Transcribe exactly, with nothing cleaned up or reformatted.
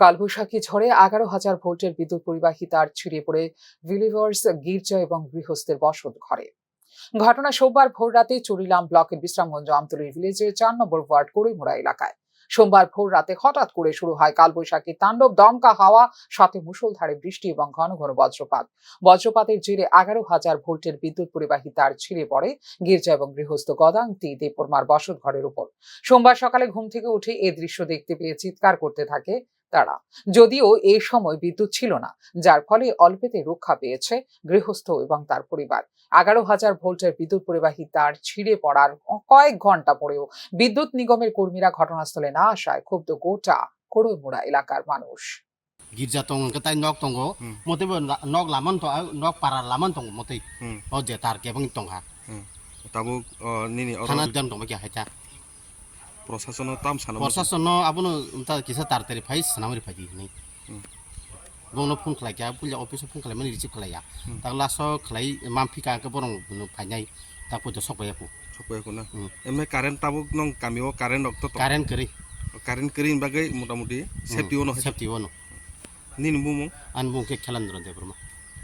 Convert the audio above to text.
কালবৈশাখী ঝড়ে এগারো হাজার ভোল্টের বিদ্যুৎ পরিবাহী তার ছিঁড়ে পড়ে বিলিভার্স গির্জা এবং গৃহস্থের বসত ঘরে। ঘটনা সোমবার ভোর রাতে চুরিলাম ব্লকের বিশ্রামগঞ্জ আমতলী ভিলেজের চার নম্বর ওয়ার্ড কড়ইমুড়া এলাকায়। সোমবার ভোর রাতে হঠাৎ করে শুরু হয় কালবৈশাখী তাণ্ডব, দমকা হাওয়া, সাথে মুষলধারে বৃষ্টি এবং ঘন ঘন বজ্রপাত। বজ্রপাতের জেরে এগারো হাজার ভোল্টের বিদ্যুৎ পরিবাহী তার ছিঁড়ে পড়ে গির্জা এবং গৃহস্থ গদাংতি দেববর্মার বসত ঘরের উপর। সোমবার সকালে ঘুম থেকে উঠে এ দৃশ্য দেখতে পেয়ে চিৎকার করতে থাকে তারা। যদিও এই সময় বিদ্যুৎ ছিল না, যার ফলে অল্পেতে রক্ষা পেয়েছে গৃহস্থ এবং তার পরিবার। এগারো হাজার ভোল্টের বিদ্যুৎ পরিবাহী তার ছিঁড়ে পড়ার কয়েক ঘন্টা পরেও বিদ্যুৎ নিগমের কর্মীরা ঘটনাস্থলে না আসায় ক্ষুব্ধ গোটা কড়ইমুড়া এলাকার মানুষ। Girja tong hwnkhe tai nok tongo, hmm, motwi bo la-, nok lamani tong, nok para lamani tongo motwi. Hmm. O je tar kebeng tongkha. Hmm. Tabuk, o, nini oro thana dam tongma khe hai ta. Prosasono tam sana. Prosasono abono ta kisa tar tari phai sanamri phai di hinwi. Hmm. Bono phone khlai kha, puila office o phone khlai mani receive khlai ya. Hmm. Tak last o khlai mamphi ka ke borong no phainai, tak poito sok bai ya ko. Sok bai ya ko na. Hmm. Eme current tabuk nong kami o current rok to to. Current kwrwi. Current kwrwi bagwi motamuti, hmm, safety o no. Safety o no. Nini bumung? Ani bumung khe Khelandra Debbarma.